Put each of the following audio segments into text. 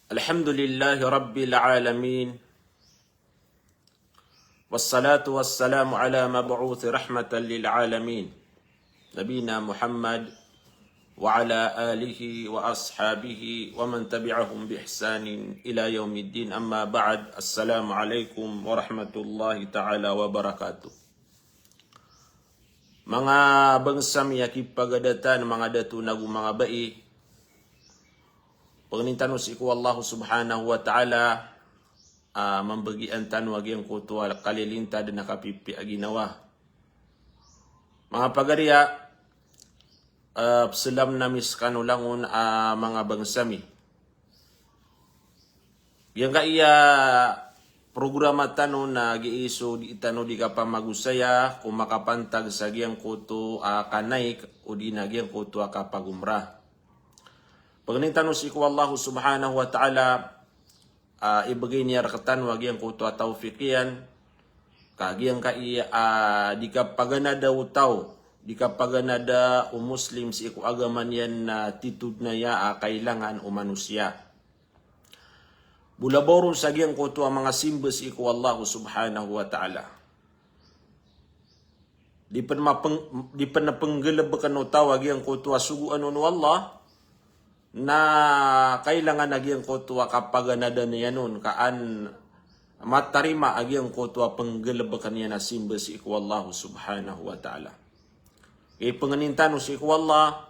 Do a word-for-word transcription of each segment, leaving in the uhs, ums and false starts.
Alhamdulillahi Rabbil Alamin. Wassalatu wassalamu ala mab'uthi rahmatan lil alamin, Nabina Muhammad wa ala alihi wa ashabihi wa man tabi'ahum bi ihsanin ila yaumiddin, amma ba'd. Assalamu alaikum warahmatullahi ta'ala wabarakatuh. Manga bangsa mi a kipagadatan, manga dato nago manga bai, pangnin tano sii ko Allah subhanahu wa ta'ala a mambagian tano a giyangkoto a kalilintad na kapipiya a ginawa. Manga pagariya, a, psalam nami skano langon a manga bangsa mi. Giyangkaya programa tano na giyai so dii tano dii kapamagosaya ko makapantag sa giyangkoto a kanaik odi na giyangkoto a kapagomra. Pangnin tano sii ko Allah subhanahu wa ta'ala a ibgay niya rktano a giyangkoto a tawfiq iyan, ka giyangkaya a dii kapaganada o taw, dii kapaganada o Muslim sii ko agama niyan na titho dn aya a kailangan o manosiya. Bolabaw ron sa giyangkoto a manga simba sii ko Allah subhanahu wa ta'ala. Dii pn mapng-, dii pn pnggalbkn o taw a giyangkoto a sogoan on o Allah, na kailangan a giyangkoto a kapaganada niyan on, ka an matarima a giyangkoto a pnggalbkn iyan a simba sii ko Allah subhanahu wa ta'ala. Ipangnin tano sii ko Allah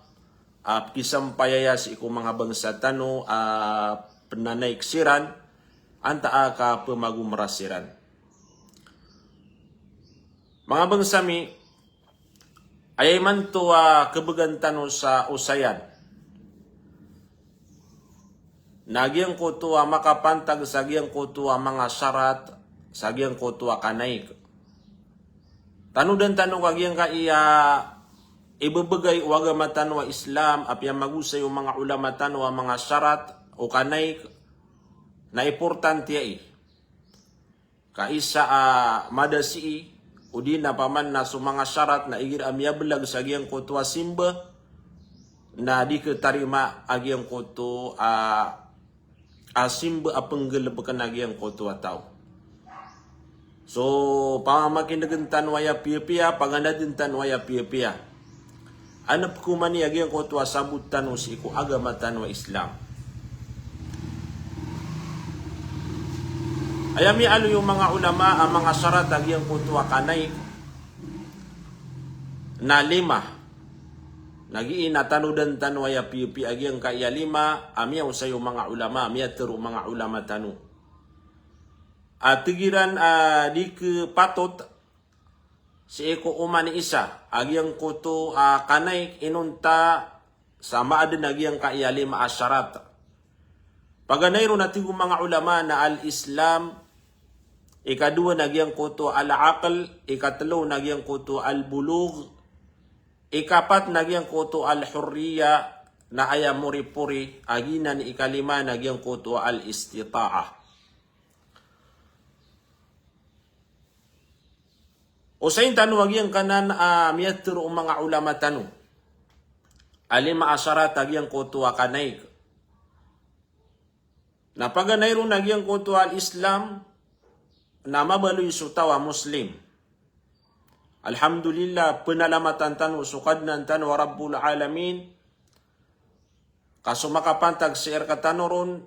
a pkisampayaya sii ko manga bangsa tano a pnanaik siran, antaa ka pmagomra siran. Manga bangsa mi, aya imanto a kbgan tano sa osayan na giyangkoto a makapantag sa giyangkoto a manga sarat sa giyangkoto a kanaik. Tanodan tano ka giyangkaya ibbgay o agama tano a Islam, apiya magosay o manga ulama tano a manga sarat o kanaik na importante aya. Ka isa a mada sii, odi na paman na so manga sarat na igira miyablag sa giyangkoto a simba, na dii khatarima a giyangkoto a, a simba a pnggalbkn a giyangkoto a taw. So, pamakinegn tano aya piyapiya, paganadn tano aya piyapiya. Anap ko mani a giyangkoto a sabot tano sii ko agama tano a Islam. Aya miyaaloy o manga ulama a manga sarat a giyangkoto a kanaik na lima. Na giya na tanodan tano aya piyapiya a giyangkaya lima a miyaosay o manga ulama, miyatharo o manga ulama tano. A tig iran a dii khapatot sii ko oman i isa a giyangkoto a kanaik inonta sa maadn a giyangkaya lima a sarat. Paganay ron a tig o manga ulama na al-Islam, ikadowa na giyangkoto al-aql, ikatlo na giyangkoto al-bulugh, ikapat na giyangkoto al-hurriya, na aya moripori, a giyanan ikalima na giyangkoto al-istita'ah. Osayin tano a giyangkanan a miyatharo o manga ulama tano a lima a sarat a giyangkoto a kanaik. Na paganay ron a giyangkoto a al-Islam na mabaloy so taw a Muslim. Alhamdulillah, pnalamatan tano so Kadnan tano a Rabbul Alamin. Ka so makapantag sii rktano ron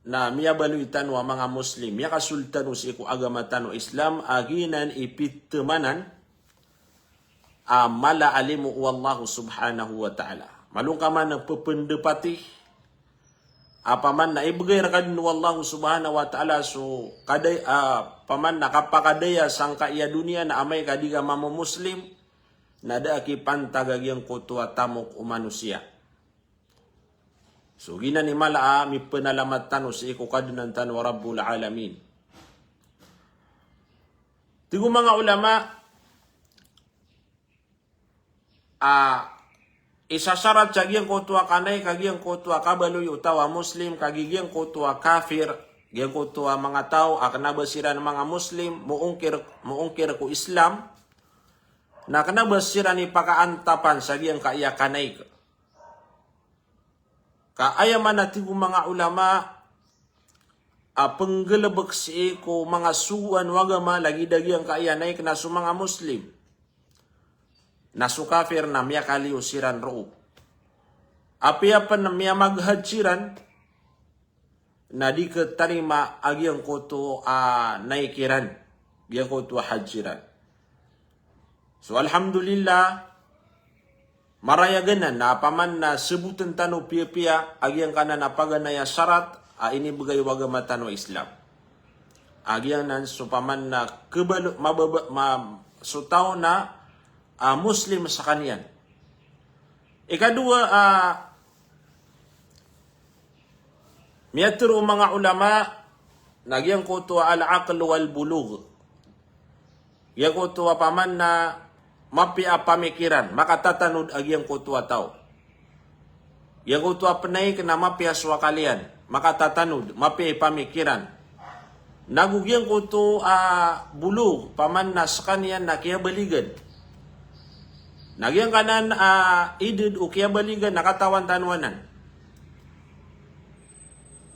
na miyabaloy tano a manga Muslim, miyakasold tano sii ko agama tano Islam, a giyanan i pithamanan a mala a limo o Allah subhanahu wa ta'ala. Malo ngka man pphndapati a paman na ibgay rka dn o Allah subhanahu wa ta'ala so kaday-, a paman na kapakadaya sangkaya doniya na amay ka di ka mamo-Muslim, na da a kipantag a giyangkoto a tamok o manosiya. So giyanan i mala a mipanalamat tano sii ko Kadnan tano a Rabbul Alamin. Tig o manga ulama a isasarat sa giyangkoto a kanaik a giyangkoto a kabaloy o taw a Muslim, kagiya giyangkoto a kafir, giyangkoto a manga taw a kna ba siran manga Muslim, moongkir, moongkir ko Islam, na kna ba siran i pakaantapan sa giyangkaya kanaik. Ka aya man a tig o manga ulama a penggelebek sii ko manga sogoan o agama lagid a giyangkaya na ikna so manga Muslim. Na so kafir na miyakaliyo siran roo. Apiya pen miyamaghaj siran, na di ketarima a giyangkoto a naik iran, giyangkoto a haj iran. So alhamdulillah, marayag anan na opama na seboten tano piyapiya a giyangkanan a paganay a sarat a inibegay o agama tano a Islam. A giyanan so opama na kebalo, mababa, ma, so taw na, a, Muslim sekaniyan. Ikadowa, a, miyatharo o manga ulama na giyangkoto a al-aql wal-bulugh. Giyangkoto a opama na mapiya a pamikiran, makatatanod a giyangkoto a taw. Giyangkoto a penaik na mapiya so akal iyan, makatatanod, mapiya i pamikiran. Nago giyangkoto a bulugh, opama na sekaniyan na kiyabaligan. Na giyangkanan a idad o kiyabaligan na katawan tano anan.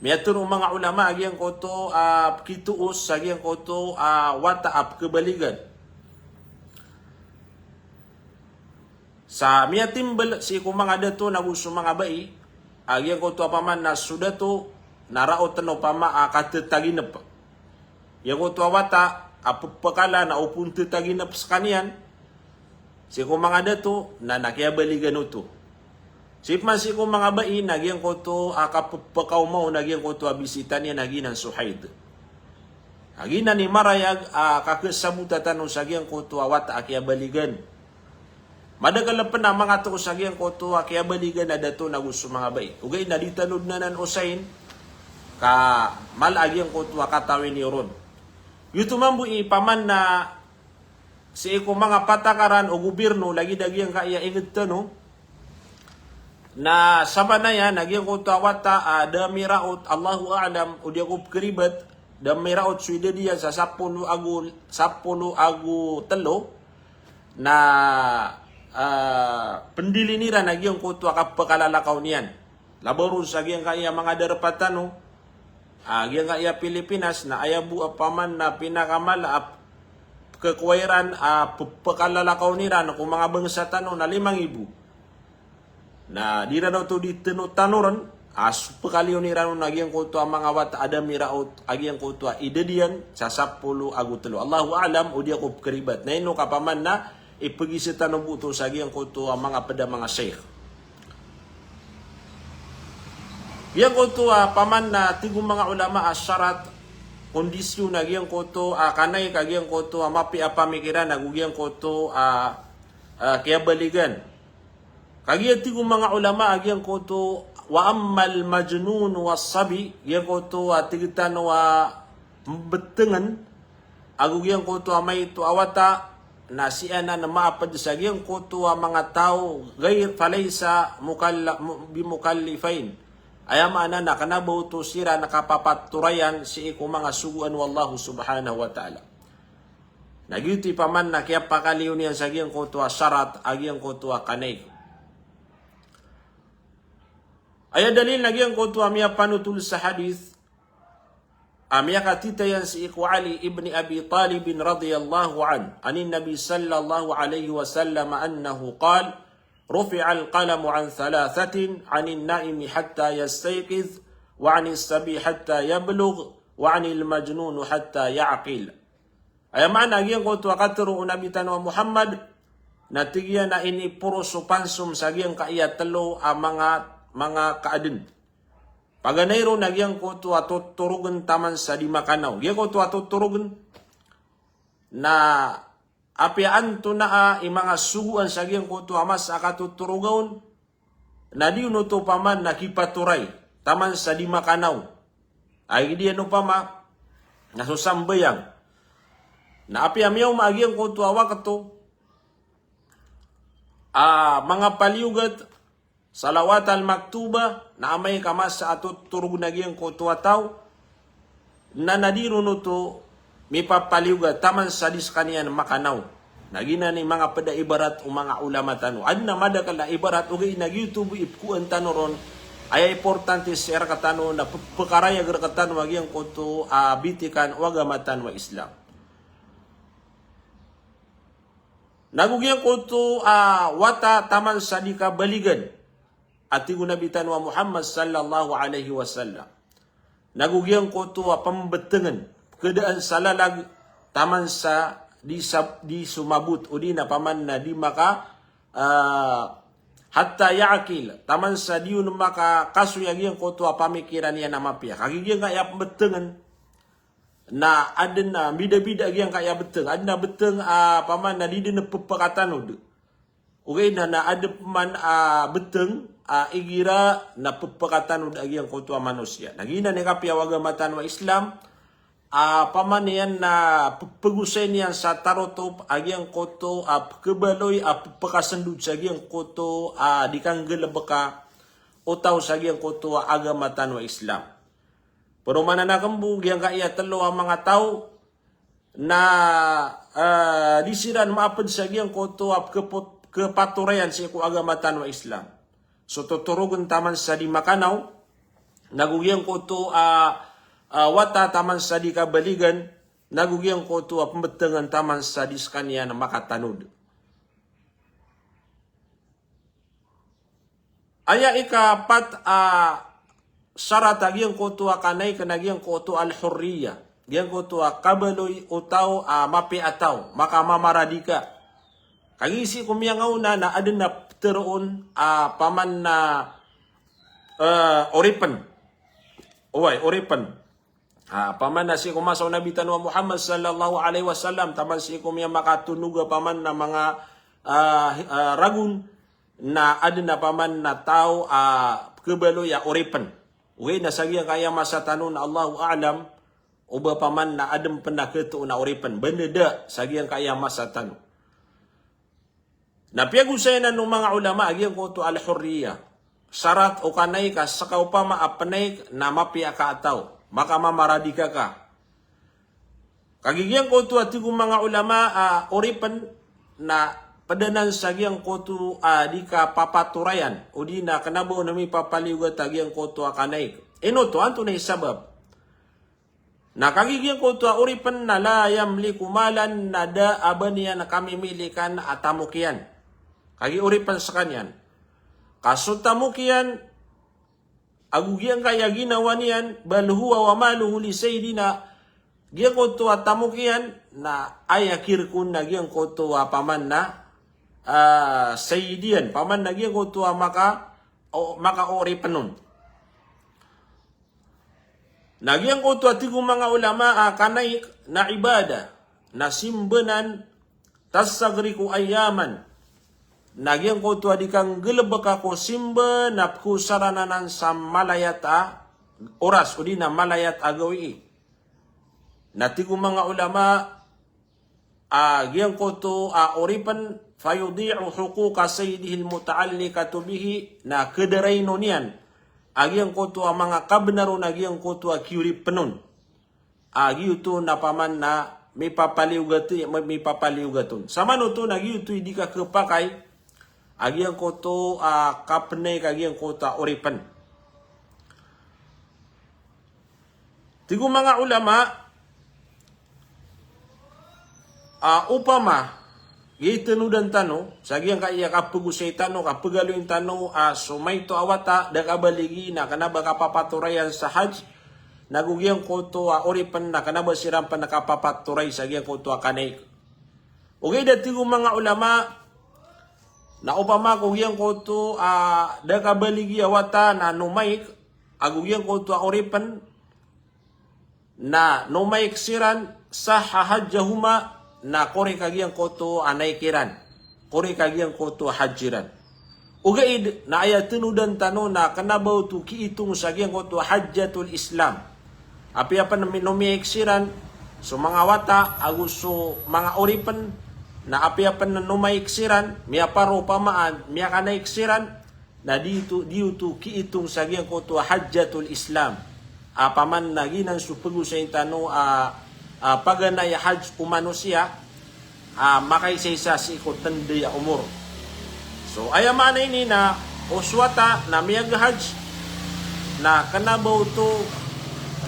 Miyatharo o manga ulama a giyangkoto a pekitoos a giyangkoto a wata a pekabaligan. Sa miyatimbel sii ko manga dato nago so manga bai a giyangkoto a opama na so dato na raot na opama a katetaginep. Giyangkoto a wata a pepekala na opama tetaginep sekaniyan sii ko manga dato na, na kiyabaligan oto. Sii pman sii ko manga bai na giyangkoto a kapepekaoma on na giyangkoto a bisita niyan na giyanan so haid. Na giyanan i marayag a kakesabota tano sa giyangkoto a wata a kiyabaligan. Madakel pen a manga toos a giyangkoto a kiyabaligan a dato nago so manga bai. Ogaid na di tano den anan osayin ka mala a giyangkoto a katawi niyo ron. Giyoto mambo i opama na sii ko manga patakaran o gobirno lagid a giyangkaya inged tano na sabanaya na giyangkoto a wata a da miraot, Allahu a'lam, o di ako pekeribat, da miraot so idad iyan sa sapolo ago, sapolo ago telo, na, ah, pendilin iran a giyangkoto a kapekalalakaw niyan. Labaw ron sa giyangkaya manga darpa tano, ah, giyangkaya Pilipinas, na aya bo a opama na pinakamala a pekekowaa iran a pe-, pekalalakaw iran ko manga bangsa tano na lima nggibo. Na di iran oto di tano-tanoren a so pekaliyon iran on a giyangkoto a manga wata a da miraot a giyangkoto a idad iyan sa sapolo ago telo. Allahu a'lam, o di ako pekeribat. Na ino ka opama na ipegiza tano bo oto sa giyangkoto a manga ped a manga sheikh. Giyangkoto a opama na tig o manga ulama a sarat, kondisyon a giyangkoto a kanaik a giyangkoto a mapiya a pamikiran ago giyangkoto a, a, kiyabaligan. Kagiya tig o manga ulama a giyangkoto, wa ammal majnun was sabi, giyangkoto a tig tano a mbetengen, ago giyangkoto a maito a wata, na sii anan maaped sa giyangkoto a manga taw, ghair, falaysa mukalla-, mu-, bimukallifain. Aya maana na kena ba oto siran kapapatorayan sii ko manga sogoan o Allah subhanahu wa ta'ala. Na giyoto i opama na kiyapakaliyo niyan sa giyangkoto a sarat a giyangkoto a kanaik. Aya dalil na giyangkoto a miyapanotol sa hadith, a miyakatitayan sii ko Ali ibn Abi Talib radhiyallahu anhu, anin Nabi sallallahu alayhi wasallam annahu qal, rufi'al qalamu an thalathatin, anin naimi hatta yastayqidh, wa anis sabi hatta yablugh, wa anil majnun hatta ya'qil. Aya maana a giyangkoto a katharo o Nabi tano a Muhammad, na tig iyan a iniporos o pansom sa giyangkaya telo a manga, manga kaaden. Paganay ron a giyangkoto a totorogen taman sa di makanaw. Giyangkoto a totorogen na apiya antonaa i manga sogoan sa giyangkoto a masa a katotoroga on, na di on oto opama na kipatoray taman sa di makanaw. Ay, di iyan opama na so sambayang. Na apiya miyaoma a giyangkoto a wakto a manga paliyogat, salawat al-maktuba, na amay ka masa a totorogen a giyangkoto a taw, na na di ron oto mipapaliyogat taman sa di sekaniyan makanaw. Na giyanan i manga ped a ibarat o manga ulama tano. Aden a madakel a ibarat, ogaid na giyoto bo i pekowan tano ron Aya importante sii rektano na pe-, pekarayag rektano a giyangkoto a bitikan o agama tano a Islam. Nago giyangkoto a wata taman sa di kabaligan a tig o Nabi tano a Muhammad sallallahu alaihi wasallam. Nago giyangkoto a pembetengen, pekedaan sa lalag, taman sa di sa, di somabot, odi na paman na di maka, ah, hatta ya'qil, taman sa di on makakasoy a giyangkoto a pamikiran iyan a mapiya. Kagiya giyangkaya pembetengen, na aden a bidabida giyangkaya beteng, aden a beteng, ah, paman na di den pepakatanod. Ogaid na, na aden paman a beteng a igira na pepakatanod a giyangkoto a manosiya. Na giyanan i kapiya o agama tano a Islam, a paman iyan na pe-, pegosay niyan sa tarotop a giyangkoto a pekebaloy a pepakasendod sa giyangkoto a di kanggalebeka o taw sa giyangkoto a agama tano a Islam. Peromanan aken bo giyangkaya telo a manga taw na, eh, di siran maaped sa giyangkoto a kepo-, kepatorayan sii ko agama tano a Islam. So totorogen taman sa di makanaw, nago giyangkoto a, a wata taman sa di kabaligan, nago giyangkoto a pembetengen taman sa di sekaniyan makatanod. Aya ikapat a sarat a giyangkoto a kanaik na giyangkoto al-hurriya. Giyangkoto a kabaloy o taw a mapiya a taw, makamamaradika. Kagiya sii ko miyangaona na aden a peteroon a paman na, eh, oripen. Oway, oripen. Ah, paman na sii ko masa o Nabi tano a Muhammad sallallahu alaihi wasallam, taman sii ko miyamakatonod a paman na manga, ah, ah, ragon, na aden a paman na taw a kebaloy a oripen. Ogaid na sa giyangkaya masa tano na Allahu a'lam, o ba paman na aden pen a ketoon a oripen. Benda da sa giyangkaya masa tano. Na piyagosayan o manga ulama a giyangkoto al-hurriya. Sarat o kanaik a seka opama a penaik na mapiya ka a taw, makamamaradika ka. Kagiya giyangkoto a tig o manga ulama a oripen na ped anan sa giyangkoto a di kapapatorayan, odi na kena ba on mipapaliyogat a giyangkoto a kanaik. Ino oto, antonaa i sabap? Na kagiya giyangkoto a oripen na la yamliku malan, na da a ba niyan kamimilikan a tamok iyan. Kagiya oripen sekaniyan. Ka so tamok iyan, ago giyangkaya ginawa niyan, bal huwa wa maluhu li sayyidina, giyangkoto a tamok iyan, na aya kirek on na giyangkoto a paman na, ah, sayyid iyan, paman na giyangkoto a maka, o, makaoripen on. Na giyangkoto a tig o manga ulama a kanaik na ibadah, na simba nan, tastaghriqu ayyaman. Na giyangkoto a di kanggalebeka ko simba na pekosaranan sa malayat a oras, odi na malayat a gawii. Na tig o manga ulama, a giyangkoto a oripen, fayudi'u huquqa sayyidihil muta'alliqatu bihi, na kedarainon iyan a giyangkoto a manga kabenar on a giyangkoto a kioripen on. A giyoto na paman na mipapaliyogat, mi-, mipapaliyogat on. Samanoto na giyoto i di kakepakay a giyangkoto a kapenaik a giyangkoto a oripen. Tig o manga ulama, a, opama, gii tenodan tano, sa giyangkaya kapegosay tano, kapegaloyin tano, a, so maito a wata, da kabaligi, na kena ba kapapatorayan sa hajj, nago giyangkoto a oripen, na kena ba siran pen kapapatoray sa giyangkoto a kanaik. Ogaid a tig o manga ulama, na opama ko giyangkoto a da kabaligi a wata na nomaik, ago giyangkoto a oripen, na nomaik siran, sahha hajjahuma, na korek a giyangkoto a naik iran, korek a giyangkoto a hajj iran. Ogaid na aya tenodan tano na kena ba oto kiitong sa giyangkoto a hajjatul Islam. Apiya pen mi-, nomaik siran so manga wata ago so manga oripen, na apiya pen nomaik siran, miyaparopamaan, miyakanaik siran, na di oto, di oto kiitong sa giyangkoto a hajjatul Islam. A paman na giyanan so pegosayin tano a, a paganay a hajj o manosiya, a, makaisaisa sii ko tenda a omor. So, aya maana ini na o so wata na miyag-hajj, na kena ba oto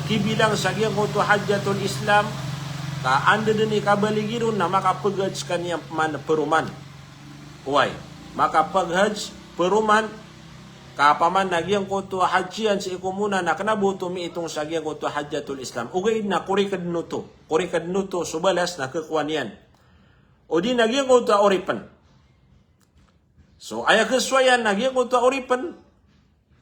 kibilang sa giyangkoto a hajjatul Islam, ka anda den i kabaligi ron na makapag-hajj sekaniyan peman peroman. Oway, makapag-hajj peroman, ka peman na giyangkoto a hajj iyan sii ko Muna na kena ba oto miitong sa giyangkoto a hajjatul Islam. Ogaid na korek den oto, korek den oto so balas na kekowa niyan. O di na giyangkoto a oripen. So, aya kesowayan na giyangkoto a oripen,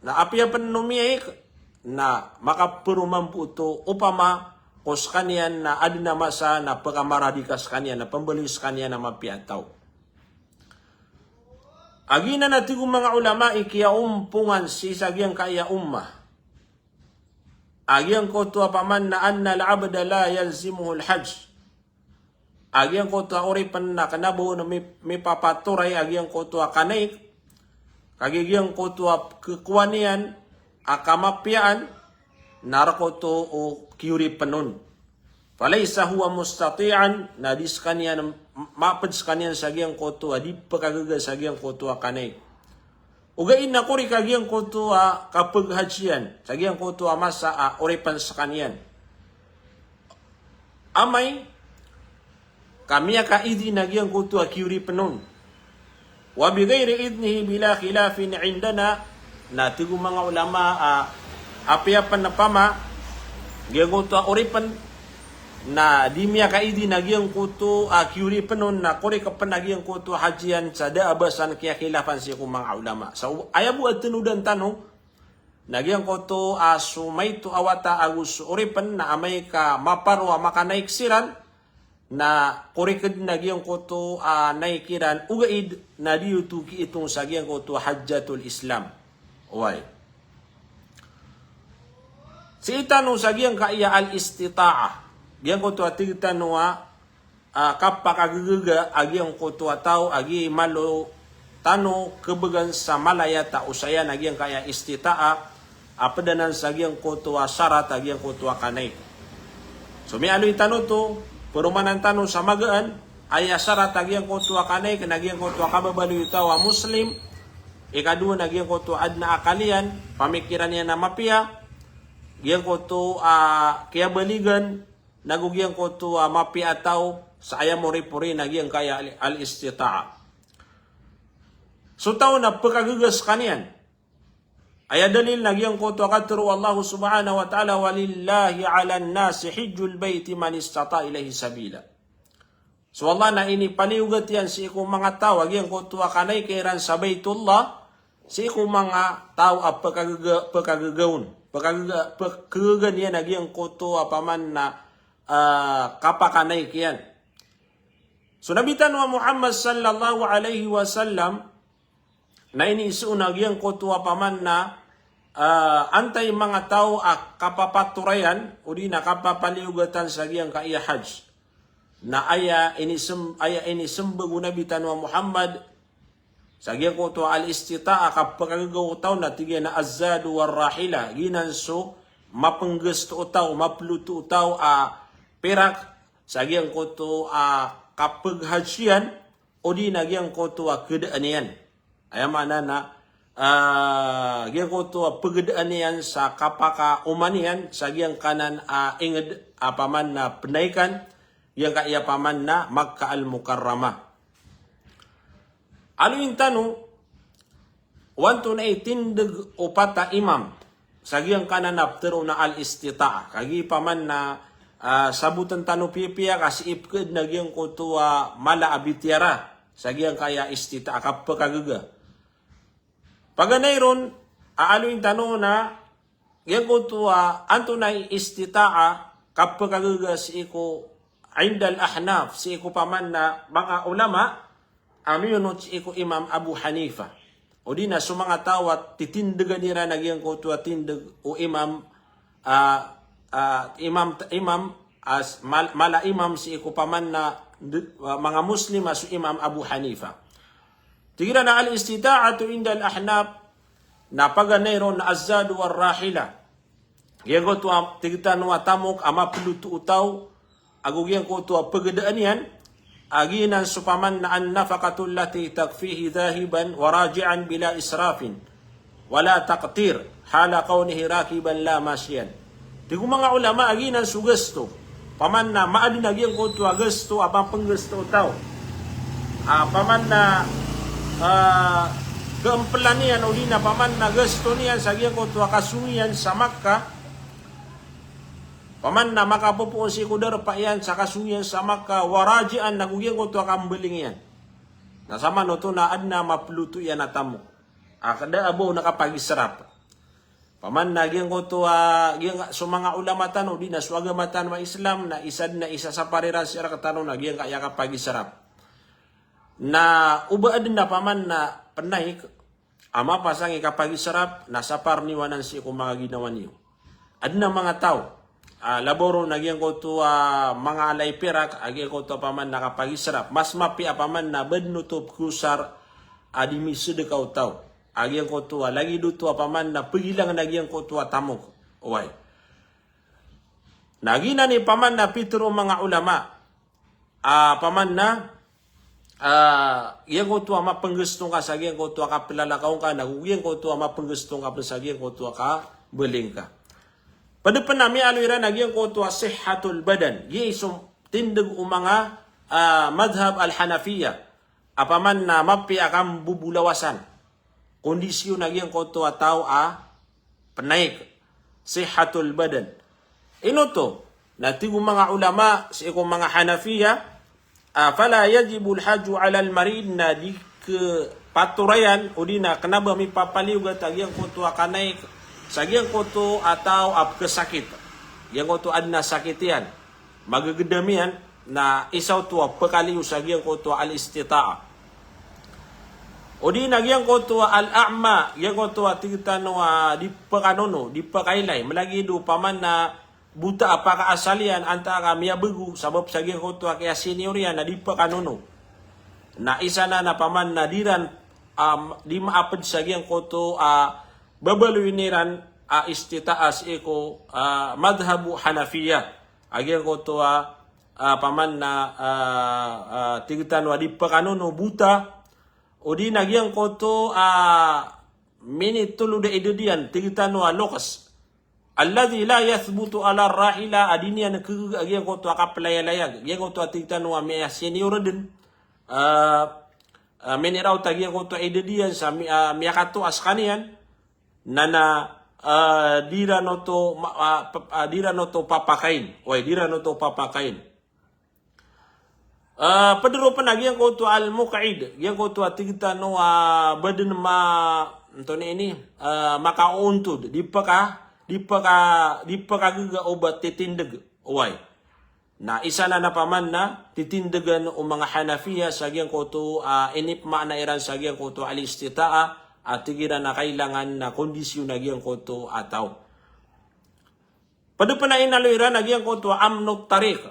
na apiya pen o miyaik, na makaperoman bo oto opama ko sekaniyan na aden a masa na pekamaradika sekaniyan, na pembaloy sekaniyan a mapiya a taw. A giyanan a tig o manga ulama i kiyaompongan sii sa giyangkaya ummah a giyangkoto a peman na anna al-abda la yalzimuhu al-hajj. A giyangkoto a oripen na kena ba on mi-, mipapatoray a giyangkoto a kanaik, kagiya giyangkoto a kekowa niyan a kamapiyaan na rk oto o kiyoripen on. Falaysa huwa mustati'an, na di sekaniyan m-, maped sekaniyan sa giyangkoto a di pekagaga sa giyangkoto a kanaik. Ogaid na korek a giyangkoto a kapag-hajj iyan sa giyangkoto a masa a oripen sekaniyan. Amay ka miyakaidin a giyangkoto a kiyoripen on. Wa bi ghayri idhnihi bila khilafin indana, na tig o manga ulama a apiya pen opama giyangkoto a oripen na di miyakaidin a giyangkoto a kiyoripen on na korek pen a giyangkoto a hajj iyan sa da a ba san kiyakhilafan sii ko manga ulama. Sa aya bo a tenodan tano na giyangkoto a so maito a wata ago so oripen na amay ka maparo a makanaik siran, na korek den a giyangkoto a naik iran, ogaid na di oto kiitong sa giyangkoto a hajjatul Islam. Oway. Sii tano sa giyangkaya al-istita'ah. Giyangkoto a tig tano a a, kapakagaga a giyangkoto a taw a giya i malo tano kebegan sa malaya ta osaya na giyangkaya istita'a a ped anan sa giyangkoto a sarat a giyangkoto a kanaik. So miyaaloy tano oto, peromanan tano sa magaan, aya sarat a giyangkoto a kanaik na giyangkoto a kababaloy o taw a Muslim, ikadowa na giyangkoto a aden a akal iyan, pamikiran iyan a mapiya, giyangkoto a kiyabaligan, nago giyangkoto a mapiya a taw sa aya moripori na giyangkaya al-, al-istita'a. So taw na pekagaga sekaniyan. Aya dalil na giyangkoto a katharo o Allah subhanahu wa ta'ala, "Walillahi 'alan nasi hijjul bayti man istata'a ilayhi sabila." So Allah na inipaliyogat iyan sii ko manga taw a giyangkoto a kanaik iran sa Baitullah, sii ko manga taw a pekagaga-, pekagaga on. Pekagaga-, pekagaga niyan a giyangkoto a peman na, ah, kapakanaik iyan. So Nabi tano a Muhammad sallallahu alaihi wasallam, na iniiza on a giyangkoto a peman na, ah, antai manga taw a kapapatorayan, odi na kapapaliyogatan sa giyangkaya hajj. Na aya inisem-, aya inisembag o Nabi tano a Muhammad, sa giyangkoto a al-istita'a a kapekagaga o taw na tig iyan a az-zadu war-rahilah, giyanan so mapenggasto o taw, mapeloto o taw a pirak, sa giyangkoto a kapag-hajj iyan, odi na giyangkoto a kedaan iyan. Aya maana na, ah, giyangkoto a pegadaan iyan sa kapakaoma niyan, sa giyangkanan a inged a peman na penaikan, giyangkaya peman na Makkah al-Mukarramah. Aloyin tano, o antonaa i tindeg o pat a imam, sa giyangkanan a petero na al-istita'a. Kagiya peman na, ah, saboten tano piyapiya ka sii peked na giyangkoto a mala a bitiyara, sa giyangkaya istita'a, kapekagaga. Paganay ron, a aloyin tano na, giyangkoto a antonaa i istita'a, kapekagaga sii ko indal ahnaf, sii ko peman na manga ulama, a miyonot sii ko Imam Abu Hanifa. Odi na so manga taw a titindegan iran a giyangkoto a tindeg o imam, ah, ah, imam, imam, as, mal-, mala imam sii ko peman na de-, ah, manga Muslim a so Imam Abu Hanifa. Tig iran a al-istita'atu indal ahnaf, na paganay ron na az-zadu war-rahilah. Giyangkoto a tig tano a tamok a mapeloto o taw, ago giyangkoto a pegadaan iyan, a giyanan so peman na an-nafaqatu allati takfihi dhahiban wa raji'an bila israfin, wala taqtir. hala kawnihi rakiban la mashiyan. Tig o manga ulama a giyanan so gasto. Paman na maaden a giyangkoto a gasto a mapenggasto o taw. Ah, paman na, ah, keempelan iyan odi na paman na gasto niyan sa giyangkoto a kasong iyan sa Makkah. Paman na makapopoon sii ko darpa iyan sa kasong iyan sa Makkah, wa raji'an, na go giyangkoto a kambaling iyan. Na samanoto na aden a mapeloto iyan a tamok. A keda a bo na kapagisrap. Paman na giyangkoto a, giyangka, so manga ulama tano, odi na so agama tano a Islam, na isa den a isasapar iran sii rektano na giyangkaya kapagisrap. Na o ba aden a paman na penaik a mapasang i kapagisrap, na sapar niyo anan sii ko manga ginawa niyo. Aden a manga taw a labaw ron a giyangkoto a manga ala i pirak a giyangkoto a paman na kapagisrap. Mas mapiya a paman na ba den oto pekosar a di misedeka o taw. A giyangkoto a lagid oto a paman na pegilangen a giyangkoto a tamok. Oway. Na giyanan i paman na pitero o manga ulama a paman na, ah, giyangkoto a mapenggasto ngka sa giyangkoto a kapelalakaw ngka, na go giyangkoto a mapenggasto ngka pen sa giyangkoto a kambaling ka. Ped pen a miyaaloy iran a giyangkoto a sihhatul badan. Giya i so tindeg o manga, ah, madhhab al-Hanafiyyah a paman na mapiya a kambobolawasan. Kondisyon a giyangkoto a taw a penaik. Sihhatul badan. Ino oto? Na tig o manga ulama sii ko manga Hanafiyyah, ah, fala yajibul hajju alal marid, na di kepatorayan, odi na kena ba mipapaliyogat a giyangkoto a kanaik sa giyangkoto a taw a pekesakit. Giyangkoto aden a sakit iyan. Magegedam iyan, na isa oto a pekaliyo sa giyangkoto a al-istita'ah. Odi na giyangkoto a al-a'ma, giyangkoto a tig tano a di pekanono, di pekailay, melagid o paman na bota a pakaasal iyan, antaa ka miyabego, sabap sa giyangkoto a kiyasenior iyan na di pekanono. Na isa nan a paman na di ran, um, di maaped sa giyangkoto a babaloyen iran a istita'ah sii ko, ah, madhhab o Hanafiyyah. A giyangkoto a, ah, paman na, ah, ah, tig tano a di pekanono bota, odi na giyangkoto a minitolod a idad iyan, tig tano a lokes. Alladhi la yathbutu ala rahila, a di niyan kegega a giyangkoto a kapelayalayag. Giyangkoto a tig tano a miyasenior den. Ah, ah, miniraot a giyangkoto a idad iyan sa mi-, ah, miyakatoa sekaniyan. Na, na, ah, di ran oto ma-, ah, pa-, ah, di ran oto papakain. Oway, di ran oto papakain. Ah, ped ron pen a giyangkoto al-muq'id, giyangkoto a tig tano a ba den ma-, antonaa ini, ah, makaoontod, di peka-, di peka-, di pekagega o ba titindeg. Oway. Na isa nan a paman na titindegan o manga Hanafiyyah sa giyangkoto a inipmaana iran sa giyangkoto a al-istita'ah, a tig iran a kailangan na kondisyon a giyangkoto a taw. Ped pen a inaloy iran a giyangkoto a amnut tariq.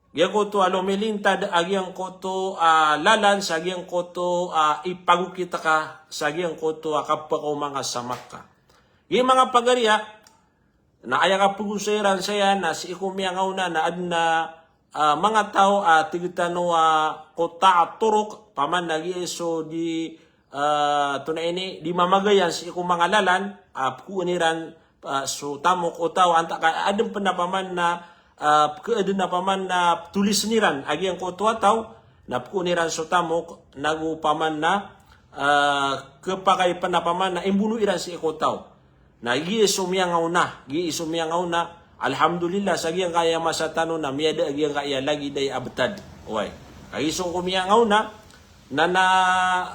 Giyangkoto a lomilintad a giyangkoto a lalan sa giyangkoto a ipagokit ka sa giyangkoto a kapekaoma nga sa Makkah. Giya manga pagariya, na aya kapegosay iran saya na sii ko miyangaona na aden a, ah, manga taw a tig tano a qutta'ut turuq, paman na giya so di, ah, antonaa ini, di mamagayan sii ko manga lalan, ah, pekoen iran, ah, so tamok o taw, antaa ka aden pen a paman na, ah, pekeaden a paman na tolisen iran a giyangkoto a taw, na pekoen iran so tamok, nago paman na, ah, kepakay pen a paman na imbono iran sii ko taw. Na giya so miyangaona, giya so miyangaona, alhamdulillah, sa giyangkaya masa tano na miyada a giyangkaya lagid a aya a betad. Oway. Kagiya so ko miyangaona, na, na,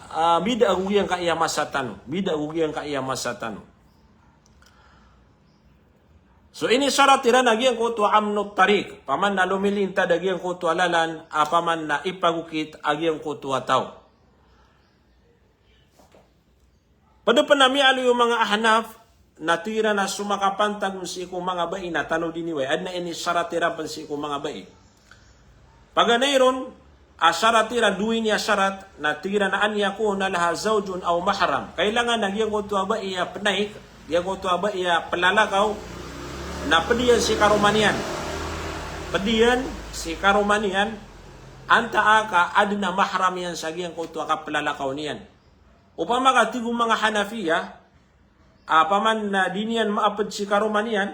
ah, bida ago giyangkaya masa tano. Bida ago giyangkaya masa tano. So inisarat iran a giyangkoto a amnut tariq. Paman na lomilintad a giyangkoto a lalan, a paman na ipagokit a giyangkoto a taw. Ped pen a miyaaloy o manga Ahnaf, na tig iran a so makapantag on sii ko manga bai na tanodi niyo, oway. Aden a inisarat iran pen sii ko manga bai. Paganay ron, a sarat iran, dowa ini a sarat, na tig iran a an yakuna laha zawjun aw mahram. Kailangan a giyangkoto a bai a penaik, giyangkoto a bai a pelalakaw, na ped iyan si karoma niyan. Ped iyan si karoma niyan, antaa ka aden a mahram iyan sa giyangkoto a kapelalakaw niyan. Opama ka tig o manga Hanafiya, a, paman na di niyan maapd si karoma niyan,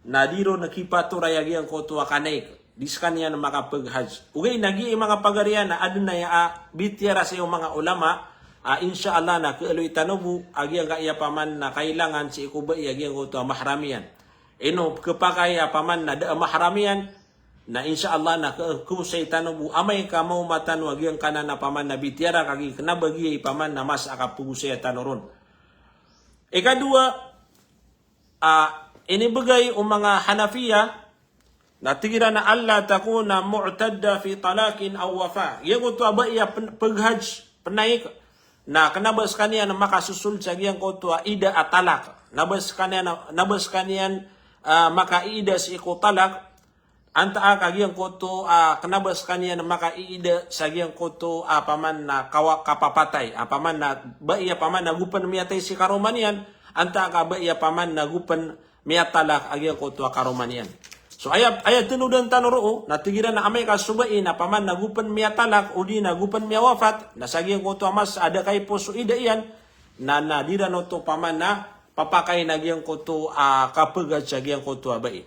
na di ron kipatoray a giyangkoto a kanaik, di skaniyan makapag-hajj. Ogaid na giya i manga pagari iyan na adn a aya, a, bitiyara sii o manga ulama, a, insha Allah na kaaloy tano bo a giyangkaya paman na kailangan sii ko bai a giyangkoto a mahram iyan. Ino khapakay a paman na da a mahram iyan, na insha Allah na kha-, khosay tano bo amay ka maoma tano a giyangkanan a paman na bitiyara, kagiya kna ba giya i paman na masa a kapagosaya tano ron. Ikadowa, a, inibgay o manga Hanafiya, na tig iran a alla takuna mu'tadda fi talaqin aw wafa. Giyangkoto a bai a pen-, pag-hajj, penaik, na kna ba skaniyan makasosold sa giyangkoto a idda a talak. Na ba skaniyan, na ba skaniyan, a, makaiidda sii ko talak, antaa ka giyangkoto a kna ba skaniyan makaiidda sa giyangkoto a paman na kawa-, kapapatay, a paman na bai a paman na go pen miyatay si karoma niyan, antaa ka bai a paman na go pen miyatalak a giyangkoto a karoma niyan. So aya, aya tenodan tano roo, na tig iran a amay ka so bai na paman na go pen miyatalak, odi na go pen miyawafat, na sa giyangkoto a masa a da kaipos so idda iyan, na, na di ran oto paman na papakayn a giyangkoto a kapag-hajj sa giyangkoto a bai.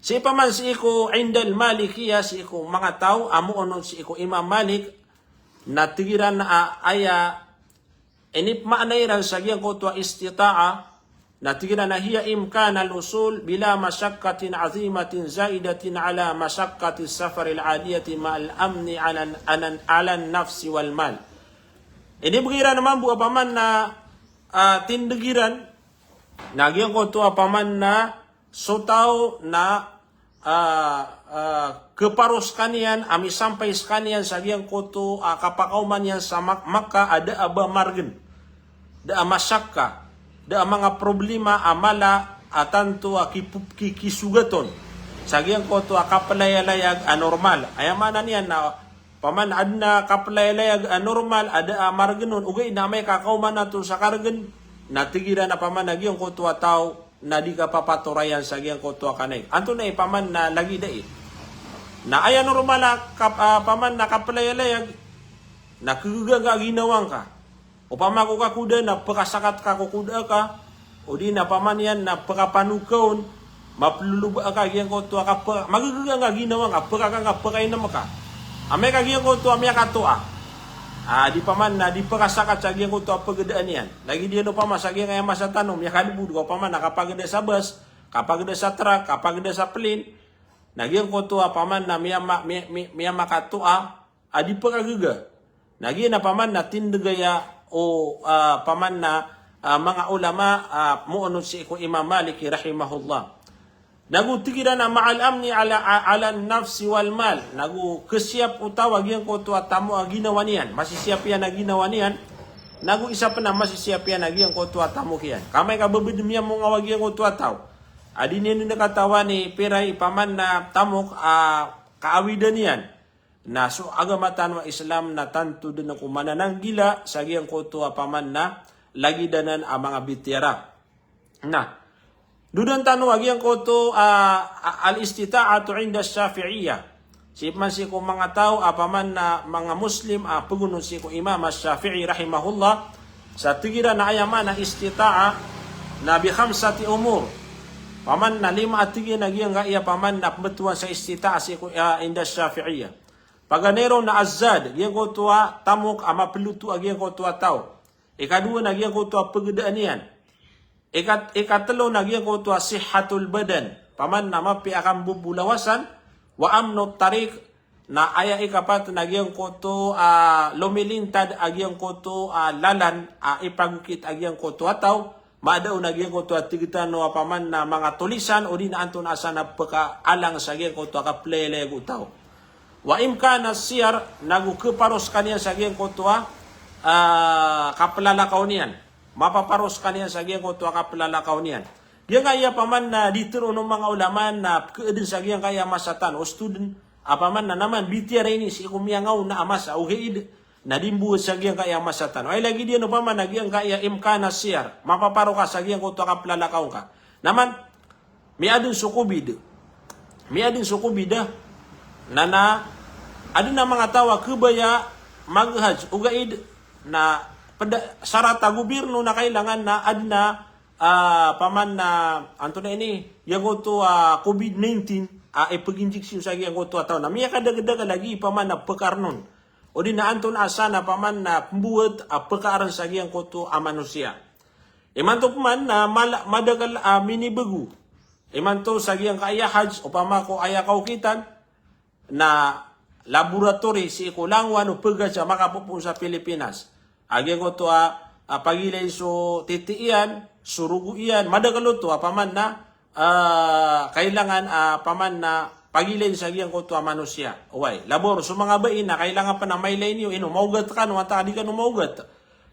Sii paman sii ko indal Malikiyah, sii ko manga taw a moonot sii ko Imam Malik, na tig iran a aya inipmaana iran sa giyangkoto a istita'a, na tig iran a hiya imkanul wusul bila mashaqqatin azimatin zaidatin ala mashaqqatis safaril adiyati ma'al amni ala, ala, alan nafsi wal mal. Inibgay iran mambo a paman na, a, tindeg iran, na giyangkoto a paman na so taw na, a, a, khaparo skaniyan a misampay skaniyan sa giyangkoto a kapakaoma niyan sa Mak-, Makkah a da a ba margen, da a mashaqqa, da a manga problema a mala a tanto a kipu-, ki-, kisogat on sa giyangkoto a kaplayalayag a normal. Aya maana niyan na paman adn a kaplayalayag a normal a da a margen on, ogaid na amay ka kaoma na oto sa karegen, na tig iran a paman a giyangkoto a taw na di kapapatorayan sa giyangkoto a kanaik. Antonaa i paman na lagid ai? Na aya normal a kap-, a, paman na kaplayalayag, na khagegaa ngka a ginawa ngka. Opama ko kakoda na pekasakat ka ko koda ka, odi na paman iyan na pekapanog ka on, mapeloloba ka giyangkoto a kape-, magegegaa ngka a ginawa ngka, pekaka ngka, pekainem ka. Amay ka giyangkoto a miyakatoa, a, di paman na di pekasakat sa giyangkoto a pegedaan iyan. Lagid iyan opama sa giyangkaya masa tano, miyakadebod ka opama na kapageda sa bas, kapageda sa trak, kapageda sa plane. Na giyangkoto a paman na miyama-, mi-, mi-, miyamakatoa a di pekagega. Na giya na paman na tindeg aya o, a, paman na, a, manga ulama, a, moonot sii ko Imam Malik rahimahullah. Nago tig iran a ma'al amni ala, a-, ala nafsi wal mal. Nago kesiyap o taw a giyangkoto a tamok a ginawa niyan. Masisiyap iyan a ginawa niyan. Nago isa pen a masisiyap iyan a giyangkoto a tamok iyan. Ka amay ka bebed miyamongaw a giyangkoto a taw a di niyan den katawan i pira i paman na tamok a kaawidan iyan. Na so agama tano a Islam na tanto den ko manananggila sa giyangkoto a paman na lagid anan a manga bitiyara. Na dodan tano a giyangkoto a, a, al-istita'atu inda Shafi'iyyah. Sii paman sii ko manga taw a paman na manga Muslim a pegonot sii ko Imam Ash-Shafi'i rahimahullah, sa tig iran a aya maana istita'a na bi khamsati umur. Paman na lima a tig iyan a giyangkaya paman na pembetowan sa istita'a sii ko, a, inda Shafi'iyyah. Paganay ron na az-zad, giyangkoto a tamok a mapeloto a giyangkoto a taw. Ikadowa na giyangkoto a pegedaan iyan. Ikat-, ikatelo na giyangkoto a sihhatul badan. Paman na mapiya a kambobolawasan, wa amnut tariq, na aya ikapat na giyangkoto a lomilintad a giyangkoto a lalan a ipagokit a giyangkoto a taw, mada on a giyangkoto a tig tano a paman na manga tolisan, odi na antonaa san a pekaalang sa giyangkoto a kaplayalayag o taw. Wa imkana siyar, nago keparo sekaniyan sa giyangkoto a, a, kaplalakaw niyan. Mapaparo sekaniyan sa giyangkoto a kaplalakaw niyan. Giyangkaya paman na di teroon o manga ulama na keeden sa giyangkaya masa tano, o student, a paman na naman bitiyara ini sii ko miyangaona a masa, ogaid na di mboet sa giyangkaya masa tano. Ay lagid iyan o paman na giyangkaya imkana siyar, mapaparo ka sa giyangkoto a kaplalakaw ngka. Naman, miyaden so covid. Miyaden so covid, a. Na, na, aden a manga taw a kebaya mag-hajj, ogaid na pd a sarat a gobirno na kailangan na adn a, ah, paman na, antonaa ini, giyangkoto a covid nineteen a ipginjection sa giyangkoto a taw na miyakadagdag lagi paman na pkarn on. O di na antonaa san a paman na pmbowat a pkarn sa giyangkoto a manosiya. Imanto paman na mala-, madakl a minibgo imanto sa giyangkaya hajj, opama ko aya kaokitan, na laboratory sii ko langowan o pgas a makapopoon sa Pilipinas. A giyangkoto a, a, pagilayn so titi iyan, so rogo iyan, madakl oto a paman na, a, kailangan a paman na pagilayn sa giyangkoto a manosiya. Oway, labor, so manga bai na kailangan pn a mailay niyo, ino, maogat kano, antaa di kano maogat.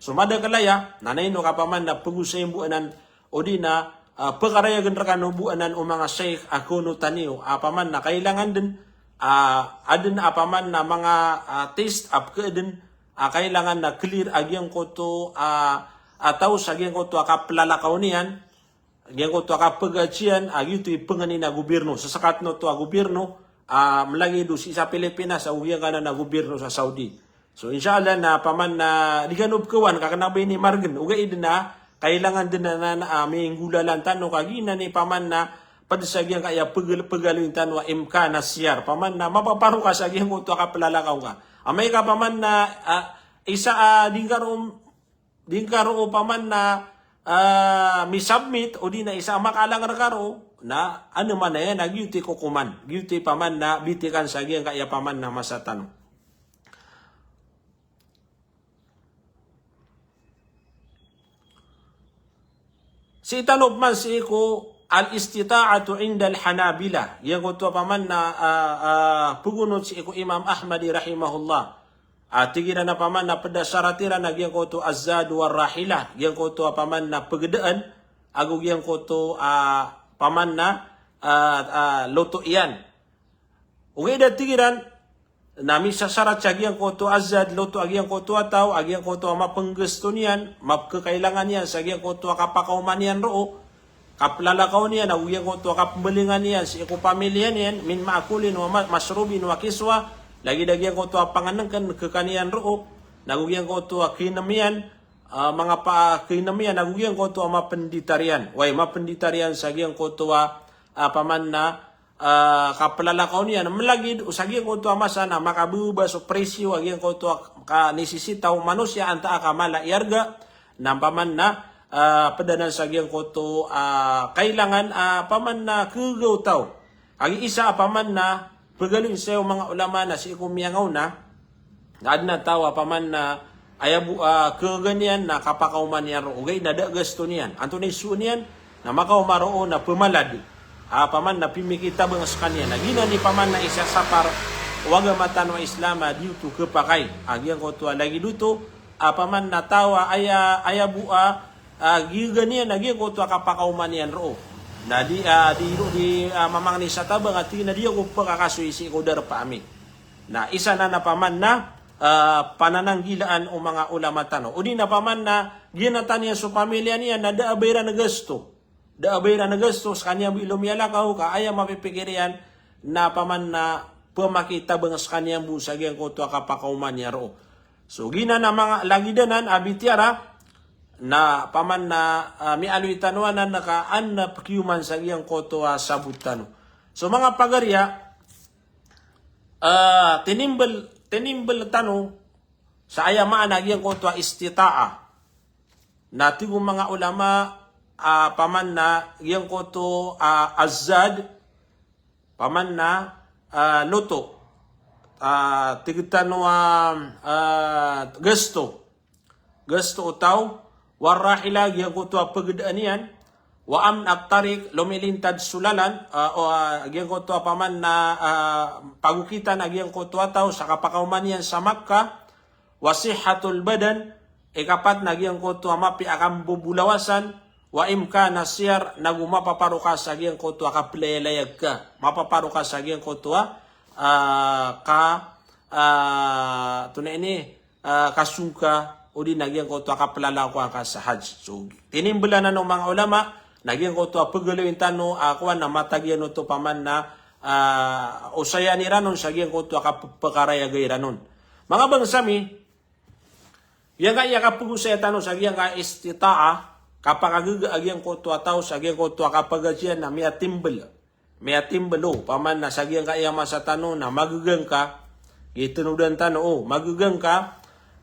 So madakl aya, na ino ka paman na pgosayin bo anan o di na, ah, pkarayagen rkano bo anan o manga sheikh a kaonotan iyo, a paman na kailangan dn, ah, adn a paman na manga, ah, test a pkadn, ah, kailangan na clear a giyangkoto, ah, a taw sa giyangkoto a kaplalakaw niyan, giyangkoto a kapagaciyan, a giyoto i pngnin a gobirno, sasakatn oto a gobirno, ah, mlagid o sii sa Pilipinas, ago giyangkanan a gobirno sa Saudi. So, insha Allah na paman na di kano pkawan ka kna ba ini margn. Ogaid na kailangan dn na, na, ah, minggolalan tano ka giyanan i paman na pd sa giyangkaya pgal-, pgaloyin tano a imkan a siyar. Paman na mapaparo ka sa giyangkoto a kaplalakaw ngka. Amay ka paman na, ah, isa a di ngka roo, di ngka roo paman na, ah, misubmit, o di na isa a makaalang rka roo, na andamanaya na giyoto i kokoman. Giyoto i paman na bitikan sa giyangkaya paman na masa tano. Sii tano pman sii ko al-istita'atu inda al-Hanabila. Giyangkoto a paman na, ah, ah, pgonot sii ko Imam Ahmad rahimahullah. Ah, tig iran a paman na pd a sarat iran a giyangkoto az-zad war rahila. Giyangkoto a paman na pgdaan, ago giyangkoto a paman na, ah, ah, loto iyan. Ogaid a tig iran, na misasarat sa giyangkoto a zad, loto a giyangkoto a taw, a giyangkoto a mapnggasto niyan, mapkhakailangan iyan sa giyangkoto a kapakaoma niyan roo, kaplalakaw niyan, ago giyangkoto a kapmbalingan iyan sii ko pamilya niyan, min ma'kulin wa ma-, mashrubin wa kiswa, lagid a giyangkoto a pangnngkn, khakan iyan roo, na ago giyangkoto a khainm iyan, ah, manga pa-, khainm iyan, ago giyangkoto a mapnditar iyan. Way, mapnditar iyan sa giyangkoto a, ah, paman na, ah, kaplalakaw niyan, mlagid o sa giyangkoto a masa na makababa so presyo a giyangkoto a kanisisita o manosiya antaa ka mala i arga, na paman na, ah, pd anan sa giyangkoto a kailangan a paman na khaga o taw. Kagiya isa a paman na pgaloyin saya o manga ulama na sii ko miyangaona, na adn a taw a paman na aya bo a khaga niyan na kapakaoma niyan roo, ogaid na da a gasto niyan. Antonaa i soon iyan, na makaoma roo na pmalad. A paman na pmikitabang skaniyan. Na giyanan i paman na isasapar o agama tano a Islam a di oto khapakay. A giyangkoto a lagid oto, a paman na taw a aya, aya bo a, ah, giyanan iyan, na giyangkoto a kapakaoma niyan roo. Na di, ah, di roo di, ah, mamangni sa tabang a tig iyan a di ako pkakasoy sii ko darpa ami. Na isa nan a paman na, ah, panananggilaan o manga ulama tano. O di na paman na giyanatan iyan so pamilya niyan na da a ba iran gasto. Da a ba iran gasto skaniyan bo i lomiyalakaw ka aya mapipikir iyan na paman na pmakitabang skaniyan bo sa giyangkoto a kapakaoma niyan roo. So giyanan a manga lagid anan a bitiyara, na paman na, ah, miyaaloy tano anan ka an na pkiyoman sa giyangkoto a sabot tano. So manga pagariya, ah, tinimbl, tinimbl tano sa aya maana giyangkoto a istita'a. Na tig o manga ulama, ah, paman na giyangkoto a, ah, azad, paman na, ah, loto. Ah, tig tano a, ah, gasto. Gasto o taw, war rahila, giyangkoto a pagdaan iyan, wa amn at-tariq, lomilintad so lalan, ah, o, ah, giyangkoto a paman na, ah, pagokitan a giyangkoto a taw sa kapakaoma niyan sa Makkah, wa sihhatul badan, ikapat na giyangkoto a mapiya a kambobolawasan, wa imkan as-siyar, nago mapaparo ka sa giyangkoto a kaplayalayag ka, mapaparo ka sa giyangkoto a, ah, ka, ah, antonaa ini, ah, kasong ka, o di na giyangkoto a kaplalakaw angka sa hajj. So, tinimbl anan o manga ulama, na giyangkoto a pgaloyin tano, ah, kowan na matag iyan oto paman na, ah, osayan iran on sa giyangkoto a kapphakarayaga iran on. Manga bangsa mi, Giyangkaya kapagosaya tano sa giyangkaya istitaah, kapakagaga a giyangkoto a taw sa giyangkoto a kapaghajian na miyatimbel. Miyatimbel o, opama na sa giyangkaya masa tano na magaga ngka, gii tenodan tano o, magaga ngka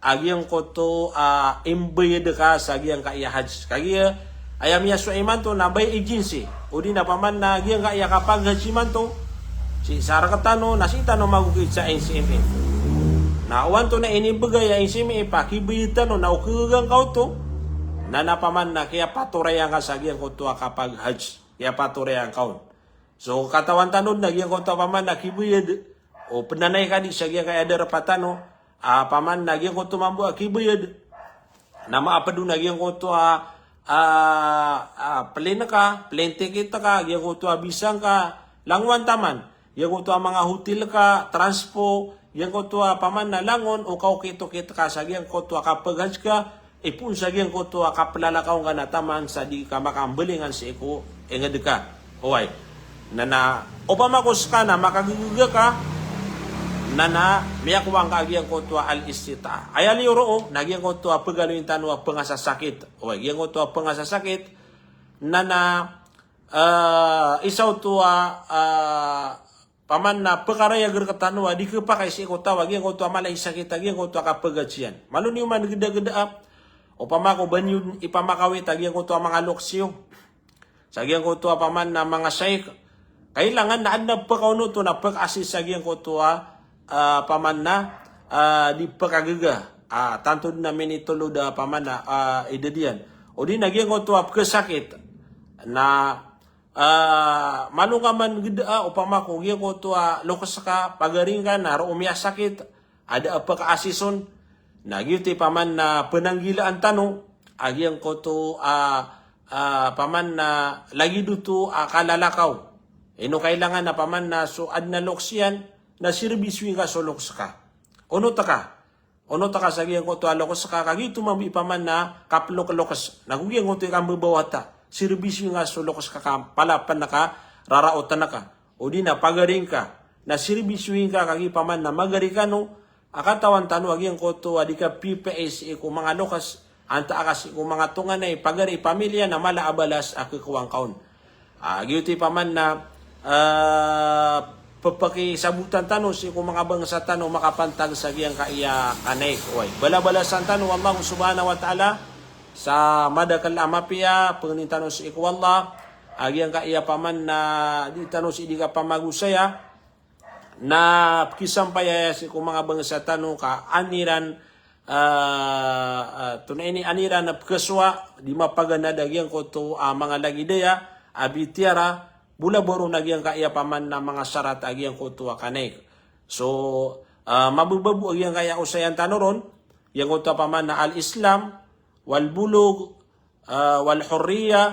a giyangkoto a imbayad ka sa giyangkaya hajj. Kagiya aya miyasowa imanto na by agency, odi na opama na giyangkaya kapaghaji imanto, sii sa rektano na sii tano magokit sa N C M A. Na o antonaa i inibegay a N C M A, pakibayad tano na o kagaga ngka oto, na na opama na kiyapatorayan ka sa giyangkoto a kapaghajj, kiyapatorayan ka on. So katawan tano na giyangkoto a opama na kibayad, o ped anan i kadi sa giyangkaya darpa tano, a opama na giyangkoto mambo a kibayad na maaped on a giyangkoto a, a, a plane ka, plane ticket ka, giyangkoto a visa ngka, langon taman, giyangkoto a manga hotel ka, transpo, giyangkoto a opama na langon o kaokit-okit ka sa giyangkoto a kapaghajj ka, ipoon sa giyangkoto a kaplalakaw ngka na taman sa di ka makambalingan sii ko inged ka. Oway. Na na opama ko seka na makagaga ka, na na miyakowa ngka a giyangkoto a al-istitaah. Aya liyo roo na giyangkoto a pegaloyin tano a pengasasakit. Oway, giyangkoto a pengasasakit, na na, eh, isa oto a, eh, opama na pekarayag rektano a di kepakay sii ko taw a giyangkoto a mala i sakit a giyangkoto a kapaghajian. Malo niyo man gedageda a, opama ko ba niyo ipamakawit a giyangkoto a manga loks iyo sa giyangkoto a opama na manga shaykh. Kailangan na aden a pekaonoto na peka-assist sa giyangkoto a, ah, opama na, ah, di pekagaga. Ah, tanto den a minitolod a opama na, ah, idad iyan. Odi na giyangkoto a pekesakit. Na, ah, malo ngka man geda a, opama ko giyangkoto a loks ka, pagari ngka na roo miyasakit, aden a peka-assist on. Na giyoto i opama na penanggilaan tano a giyangkoto a, a, opama na lagid oto a kalalakaw. Ino kailangan a opama na so aden a loks iyan na sirbisyoin ka so loks ka. Onot ka. Onot ka sa giyangkoto a loks ka, kagiya oto mambo i opama na kapelokes-lokes. Na go giyangkoto i kambebawata. Sirbisyoin ka so loks ka, ka palapen ka, raraoten ka. Odi na pagari ngka. Na sirbisyoin ka kagiya opama na magari kano, a katawan tano a giyangkoto a di kapipiyai sii ko manga loks, antaa ka sii ko manga tonganay, pagari, pamilya, na mala a balas a kekowa ngka on. Ah, giyoto i opama na, ah, pepakisabotan tano sii ko manga bangsa tano makapantag sa giyangkaya kanaik. Oway, balabalasan tano o Allah subhanahu wa ta'ala sa madakel a mapiya, pengnin tano sii ko Allah a giyangkaya opama na di tano sii di kapamagosaya, na pekisampay aya sii ko manga bangsa tano ka an iran, ah, ah, tonaa ini, an iran a pekesowa, di mapaganad a giyangkoto a manga lagid aya a bitiyara, bola ba ron a giyangkaya opama na manga sarat a giyangkoto a kanaik. So, ah, mabebabo a giyangkaya osayan tano ron, giyangkoto a opama na al-Islam, wal-bulugh, ah, wal-hurriyah,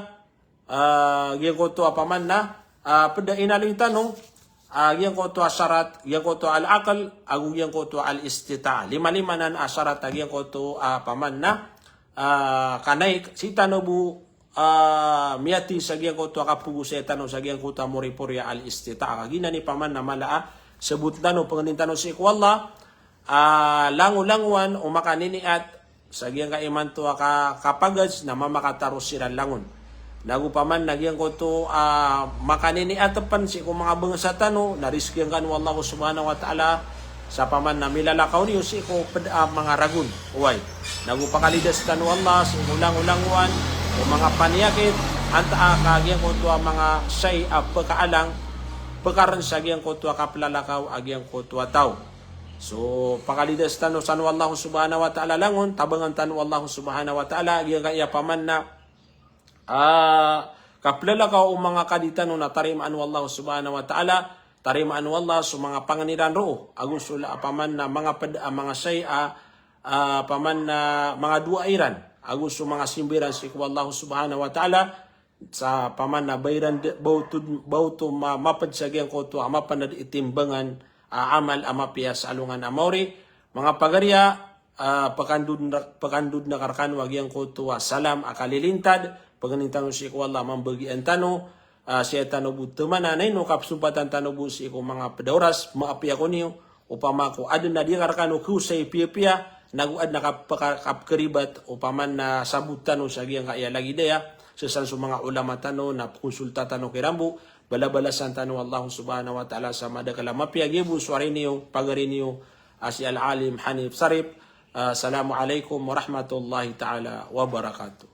ah, giyangkoto a opama na, ah, ped a inaloy tano, ah, giyangkoto a sarat, giyangkoto a al-aql, ago giyangkoto a al-istita'ah. Lima-lima anan a sarat a giyangkoto a opama na, ah, kanaik, sii tano bo, ah, miyati sa giyangkoto a kapegosaya tano sa giyangkoto a moripori a al-istita'ah. Kagiya giyanan i opama na mala a sebot tano, pengnin tano sii ko Allah, ah, langolangowan o makaniniat sa giyangkaya imanto a ka-, kapagaj na mamakataros iran langon. Na go opama na giyangkoto a makaniniat pen sii ko manga bangsa tano, na rizkian kano o Allah subhanahu wa ta'ala sa opama na milalakaw niyo sii ko ped a manga ragon. Oway. Na go pakalidas tano o Allah sii ko langolangowan o manga paniyakit, antaa ka giyangkoto a manga shay a pekaalang, pekaren sa giyangkoto a kaplalakaw a giyangkoto a taw. So, pakalidas tano san o Allah subhanahu wa ta'ala langon, tabangan tano o Allah subhanahu wa ta'ala, giyangkaya opama na, ah, kaplalakaw o manga kadi tano na tarimaan o Allah subhanahu wa ta'ala, tarimaan o Allah so manga pangni iran roo, ago so la opama na manga ped a manga shay a, ah, opama na manga doa iran, ago so manga simba iran sii ko Allah subhanahu wa ta'ala, sa opama na ba iran de-, ba oto, ba oto ma-, maped sa giyangkoto a mapanad i timbangan a amal a mapiya sa alongan a maori. Manga pagariya, ah, pekandod na, pekandod na ka rekano a giyangkoto a salam a kalilintad, pengnin tano sii ko Allah a mambagian tano, ah, sii tano bo temana, na ino kapesompatan tano bo sii ko manga ped a oras, maapiya ko niyo, opama ko aden a di ka rekano kosay piyapiya, nago adn a kap-, ka-, kapkaribat, opama na sabot tano sa giyangkaya lagid aya, sii san so manga ulama tano, na pkonsulta tano kiran bo, balabalasan tano o Allah subhanahu wa ta'ala sa madakl a mapiya. Giya bo so ari niyo, pagari niyo, a si Al-Alim Hanif Sarip. Ah, assalamu alaikum warahmatullahi ta'ala wabarakatuh.